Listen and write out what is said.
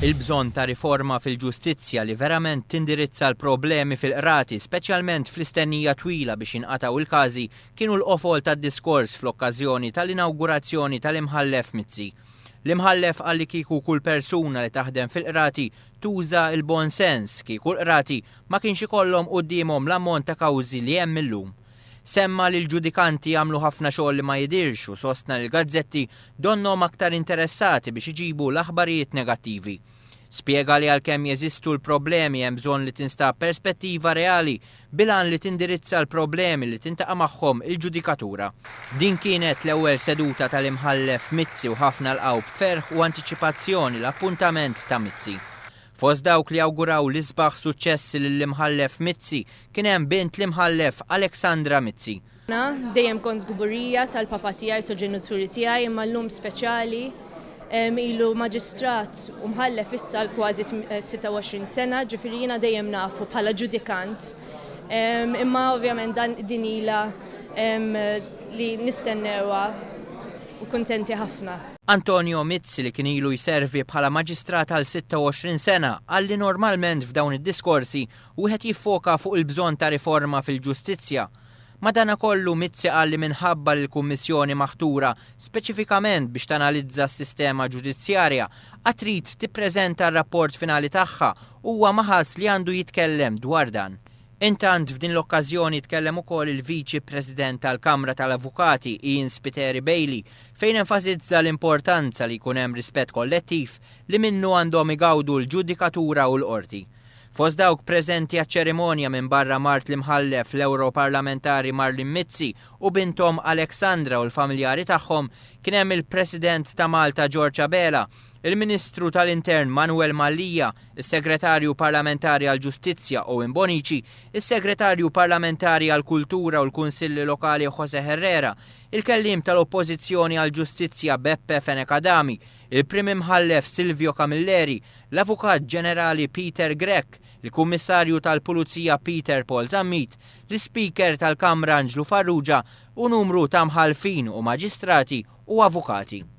Il-bżonn ta' riforma fil-ġustizzja li verament tindirizza l-problemi fil-qrati, speċjalment fl-istennija twila biex jinqatgħu il-każi, kienu l-qofol tad-diskors fl-okkażjoni tal-inawgurazzjoni tal-Imħallef Mizzi. L-Imħallef qal li kieku kull persuna li taħdem fil-qrati tuża l-bon sens, kieku l-qrati ma kienx ikollhom quddiemhom l-ammont ta' kawżi li hemm illum. Semma li l-ġudikanti jagħmlu ħafna xogħol li ma jidhirx u sostna li l-gazzetti donnhom aktar interessati biex iġibu l-aħbarijiet negattivi. Spjega li għalkemm jeżistu l-problemi hemm bżonn li tinstab perspettiva reali bil-għan li tindirizza l-problemi li tintaqa' magħhom il-ġudikatura. Din kienet l-ewwel seduta tal-Imħallef Mizzi u ħafna lqgħu b'ferħ u antiċipazzjoni l-appuntament ta' Mizzi. Fost dawk li awguraw l-isbaħ suċċessi lill-Imħallef Mizzi kien hemm bint l-Imħallef Alexandra Mizzi. Dejjem kont kburija tal-papa tiegħi, tal-ġenituri tiegħi, imma llum speċjali ilu maġistrat u mħallef issa għal kważi 26 sena, ġifieri jiena dejjem nafu bħala ġudikant. Imma ovvjament dan din ilha li nistennewha u kuntenti ħafna. Antonio Mizzi li kien ilu jservi bħala maġistrat għal 26 sena qal li normalment f'dawn id-diskorsi wieħed jiffoka fuq il-bżonn ta' riforma fil-ġustizzja. Madanakollu Mizzi qal li minħabba li l-Kummissjoni maħtura speċifikament biex tanalizza s-sistema ġudizzjarja għad trid tippreżenta r-rapport finali tagħha huwa ma ħass li għandu jitkellem dwar dan. Intant f'din l-okkażjoni tkellem ukoll il-Viċi President tal-Kamra tal-Avukati Ian Spiteri Bailey fejn enfasizza l-importanza li jkun hemm rispett kollettiv li minnu għandhom igawdu l-ġudikatura u l-qorti. Fost dawk preżenti għaċ-ċerimonja minbarra mart l-Imħallef l-Ewroparlamentari Marlene Mizzi u binthom Alexandra u l-familjari tagħhom kien hemm il-President ta' Malta George Abela, il-Ministru tal-Intern Manuel Mallia, is-Segretarju Parlamentari għall-Ġustizzja Owen Bonnici, is-Segretarju Parlamentari għall-Kultura u l-Kunsilli Lokali Jose Herrera, il-Kelliem tal-Oppożizzjoni għall-Ġustizzja Beppe Fenech Adami, il-Prim Imħallef Silvio Camilleri, l-Avukat Ġenerali Peter Grech, il-Kummissarju tal-Pulizija Peter Paul Zammit, l-Ispeaker tal-Kamra Anġlu Farrugia u numru ta' mħallfin u maġistrati u avukati.